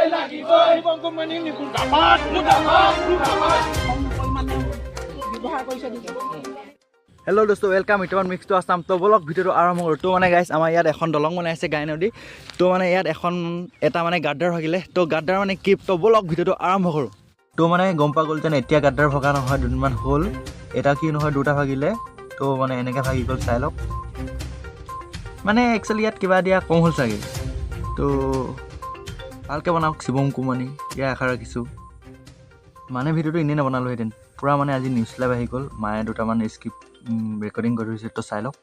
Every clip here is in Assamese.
শিৱম কোম্পানী মুৰ্দাবাদ, মুৰ্দাবাদ, মুৰ্দাবাদ। কম পৰিমাণে ব্যৱহাৰ কৰিছে নেকি? হেল্ল' দোস্ত, welcome ইটমান মিক্স টু আছাম। তো বলক, ভিডিঅ'টো আৰম্ভ কৰোঁ। তো মানে গাইছ, আমাৰ ইয়াত এখন দলং বনাইছে গাই নদী। তো মানে ইয়াত এখন এটা মানে গাড্ডাৰ ভাগিলে। তো গাড্ডাৰ মানে কি? তো বলক, ভিডিঅ'টো আৰম্ভ কৰোঁ। তো মানে গম পোৱা গ'ল যেন এতিয়া গাড্ডাৰ ভগা নহয়, দুদিনমান হ'ল। এটা কি নহয়, দুটা ভাগিলে। তো মানে এনেকৈ ভাগি গ'ল, চাই লওক। মানে একচুৱেলি ইয়াত কিবা দিয়া কম হ'ল চাগে। তো ভালকৈ বনাওক শিৱম কোম্পানী, ইয়াৰ আশা ৰাখিছোঁ। মানে ভিডিঅ'টো এনেই নবনালোহেঁতেন পূৰা। মানে আজি নিউজ লাইভ আহি গ'ল, মায়ে দুটামান স্ক্ৰিপ্ট ৰেকৰ্ডিং কৰি থৈছে। তো চাই লওক।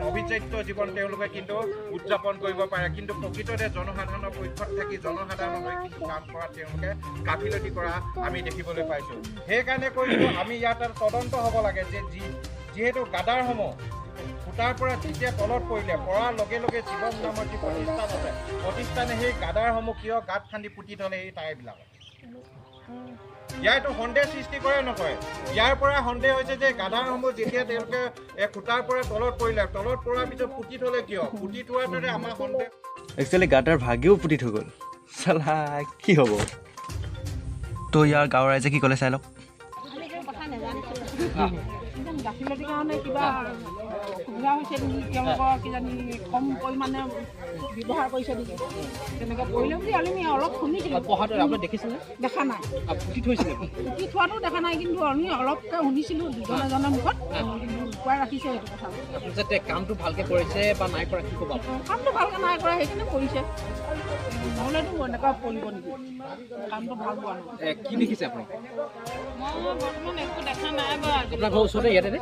আভিজাত্য জীৱন তেওঁলোকে কিন্তু উদযাপন কৰিব পাৰে, কিন্তু প্ৰকৃততে জনসাধাৰণৰ পক্ষত থাকি জনসাধাৰণৰ হৈ কিন্তু কাম কৰা তেওঁলোকে গাফিলতি কৰা আমি দেখিবলৈ পাইছোঁ। সেইকাৰণে কৈছোঁ, আমি ইয়াত এটা তদন্ত হ'ব লাগে যে যিহেতু গাদাৰসমূহ খুটাৰ পৰা যেতিয়া তলত পৰিলে, পৰাৰ লগে লগে শিৱম নামৰ যি প্ৰতিষ্ঠান আছে, প্ৰতিষ্ঠানে সেই গাদাৰসমূহ কিয় গাঁত খান্দি পুতি থ'লে এই ঠাইবিলাকত? ইয়াৰতো সন্দেহ সৃষ্টি কৰে নকৰে? ইয়াৰ পৰা সন্দেহ হৈছে যে গাদাৰসমূহ যেতিয়া তেওঁলোকে এই খুটাৰ পৰা তলত পৰিলে, তলত পৰাৰ পিছত পুতি থ'লে কিয়? পুতি থোৱাৰ দৰে আমাৰ সন্দেহ। একচুৱেলি গাড্ডাৰ ভাগিও পুতি থৈ গ'ল, চালা কি হ'ব? তো ইয়াৰ গাঁৱৰ ৰাইজে কি ক'লে চাই লওক। আমি সেই কথা নাজানিছিলোঁ। গাফিলতিৰ কাৰণে কিবা অসুবিধা হৈছে নেকি তেওঁলোকৰ? কিজানি কম পৰিমাণে ব্যৱহাৰ কৰিছে নেকি? তেনেকৈ পৰিলে বুলি আমি অলপ শুনিছিলোঁ। পঢ়াটো আপুনি দেখিছেনে? দেখা নাই। পুতি থৈছিলে? পুতি থোৱাটো দেখা নাই, কিন্তু আমি অলপকৈ শুনিছিলোঁ দুজন এজনৰ মুখত। কিন্তু লুকুৱাই ৰাখিছে সেইটো কথা। আপুনি যে কামটো ভালকে কৰিছে বা নাই কৰা, কি ক'ব আপুনি? কামটো ভালকৈ নাই কৰা, সেইকাৰণে কৰিছে। নহ'লেতো এনেকুৱা পৰিব নেকি? কামটো ভাল হোৱা নাই। কি দেখিছে আপুনি? মই বৰ্তমান একো দেখা নাই বাৰু আজি। আপোনাৰ ঘৰ ওচৰতে ইয়াতে নে?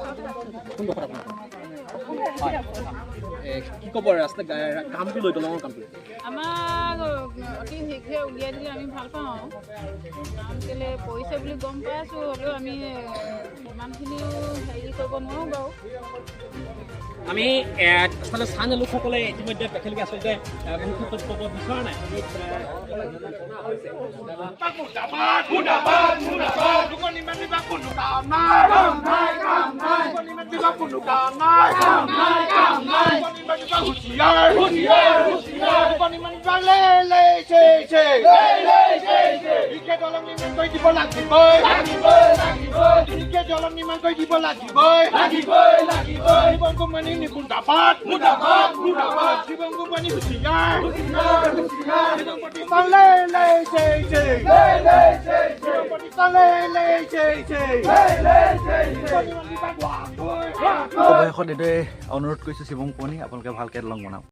কোনডোখৰত আপোনাৰ? হয়, কি ক'ব ৰাস্তা কামটো লৈ, দলঙৰ কামটো? আমাক অতি শীঘ্ৰে উলিয়াই দিলে আমি ভাল পাওঁ আৰু। কাৰণ কেলৈ পৰিছে বুলি গম পাই আছোঁ, হ'লেও আমি ইমানখিনিও হেৰি কৰিব নোৱাৰোঁ বাৰু। আমি আচলতে স্থানীয় লোকসকলে ইতিমধ্যে তেখেতলোকে আচলতে বহু ক্ষেত্ৰত ক'ব বিচৰা নাই। মুৰ্দাবাদ, মুৰ্দাবাদ, মুৰ্দাবাদ। লোক নিৰ্মাণ বিভাগ কোনো কাম নাই, কাম নাই, কাম নাই। লোক নিৰ্মাণ বিভাগ কোনো কাম নাই, কাম নাই, কাম নাই। লোক নিৰ্মাণ বিভাগ হুঁচিয়াৰ, হুঁচিয়াৰ, হুঁচিয়াৰ। লোক নিৰ্মাণ বিভাগ লে লে চে চে, লে লে চে চে। শীঘ্ৰে দলং নিৰ্মাণ কৰি দিব লাগিবই, লাগিবই, লাগিবই। শীঘ্ৰে দলং নিৰ্মাণ কৰি দিব লাগিবই, লাগিবই, লাগিবই। শিৱম কোম্পানী মুৰ্দাবাদ, মুৰ্দাবাদ, মুৰ্দাবাদ। শিৱম কোম্পানী হুঁচিয়াৰ, হুঁচিয়াৰ, হুঁচিয়াৰ। শিৱম প্ৰতিষ্ঠান লে লে চে চে, লে লে চে চে। শিৱম প্ৰতিষ্ঠান লে লে চে চে, লে লে চে চে। লোক নিৰ্মাণ বিভাগ ৱাগৈ, ৱাগৈ। অৱশেষত এইটোৱে অনুৰোধ কৰিছোঁ শিৱম কোম্পানী, আপোনালোকে ভালকৈ দলং বনাওক।